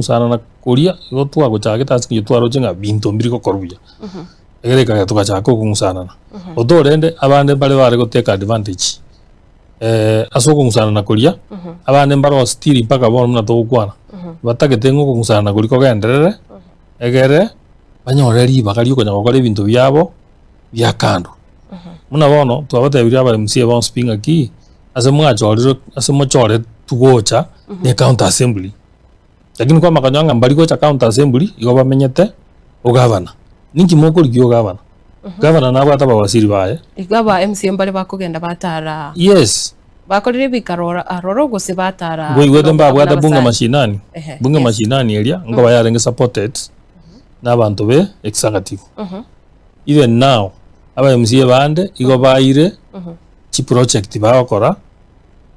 Okong'usanana koria igo twagochagete ase eng'encho twaroche ng'a binto mbiri gokorwa buya, egere ekagera togachaka okong'usanana. Otorende abande mbare bare gotake advantage ase okong'usanana koria, abande mbare still mpaka bono buna togokwana, batagete ng'a okong'usanana koria kogenderere, egere banyore ribaga ria okonya gokora ebinto biabo bia kando. Buna bono twabatebirie aba MCA bonsi pi ng'aki, ase mwachorire ase mochoretwe gocha ne county assembly. Lakini kwamanya ng'a mbari gocha county assembly igo bamenyete ogavana. Ninki mokorigia ogavana? Gavana nabwate abawaziri baye. Igo aba MCA mbare bakogenda batara. Yes. Bakorire ebikaro aroro gose batara. Nkoigwete mbabwate bunge mashinani. Ehe, Bunge yes. mashinani eria nkoba yarenge supported na abanto be executive. Even now aba MCA bande igo baire chiproject bagokora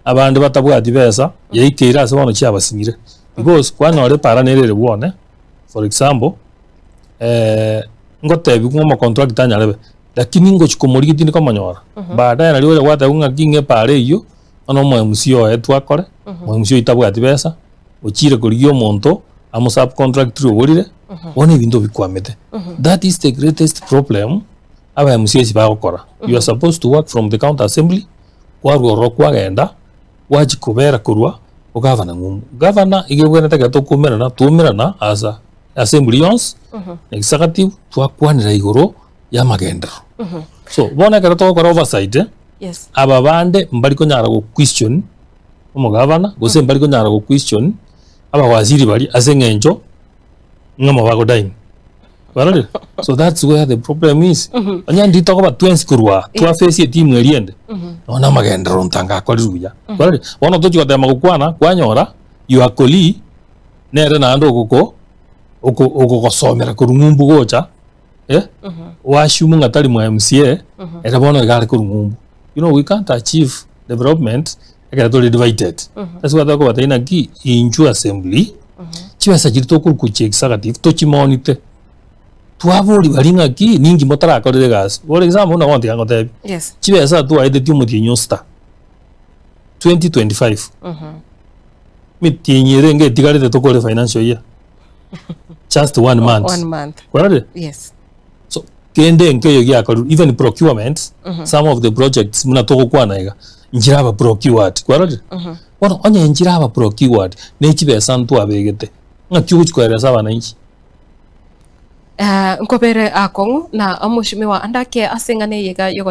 abande batabwati besa, yaikeire ase bono chiabasinyire. Because kwanyora epara nere ere bwone, for example, ngotebiwa ng'a omocontractor anyarebe, lakini ngochia komorigia tindi komonyora. Baadaye naria ogocha gwateba ng'a ng'a epara eywo, bono omo MC oetwe akore, omo MC oyio tabwati besa, ochire korigia omonto, amo subcontractire ogorire, bono ebinto bikwamete. That is the greatest problem aba MCAs bagokora. You are supposed to work from the county assembly, Kwarua ororo kwagenda, gwachia kobera korwa ogavana ng'umbu. Gavana iga ebwenerete ekero tokoumerana, twaumerana as a assembly yonsi, executive, twakwanera igoro y'amagenderero. So, bono ekero togokora oversight, Yes. aba bande mbari konyara go question omogavana, gose mbari konyara go question abawaziri baria ase eng'encho ng'amo bagodaini. Kwarorire? So that's where the problem is. Onye ndiri tokoba twensi korwa aa, twaface etimu eria ende, nonya amagenderero ntanga akorire buya. Kwarorire? Bono tochi gotema gokwana, kwanyora your colleague nere naende ogoko oko okogosomera korwa ng'umbu gocha, eh, oassume ng'a tari mwa MCA, ere bono iga are korwa ng'umbu. You know we can't achieve development ekero tore divided. Ase gwataka kobatebia naki intwe assembly, chibesa chiria tokorwa gochia executive tochimonite, twaboria baria ng'aki ninki motarakorera egasi. For example buna bono tiga ngotebie, Yes. chibesa twaetetie omotienyi o sita, 2025, emetienyi erenge etigarete tokore financial year, just one month. One month. Kwarorire? Yes. So kende nkeiyo giakorirwe even procurement some of the projects buna togokwana iga nchiraba procured kwarorire? Bono onye nchiraba procured ne chibesa ntwabegete ng'aki ogochi koeresa abananchi? Nkobere akong'u na omoshimiwa andake ase eng'ana eye iga yogo.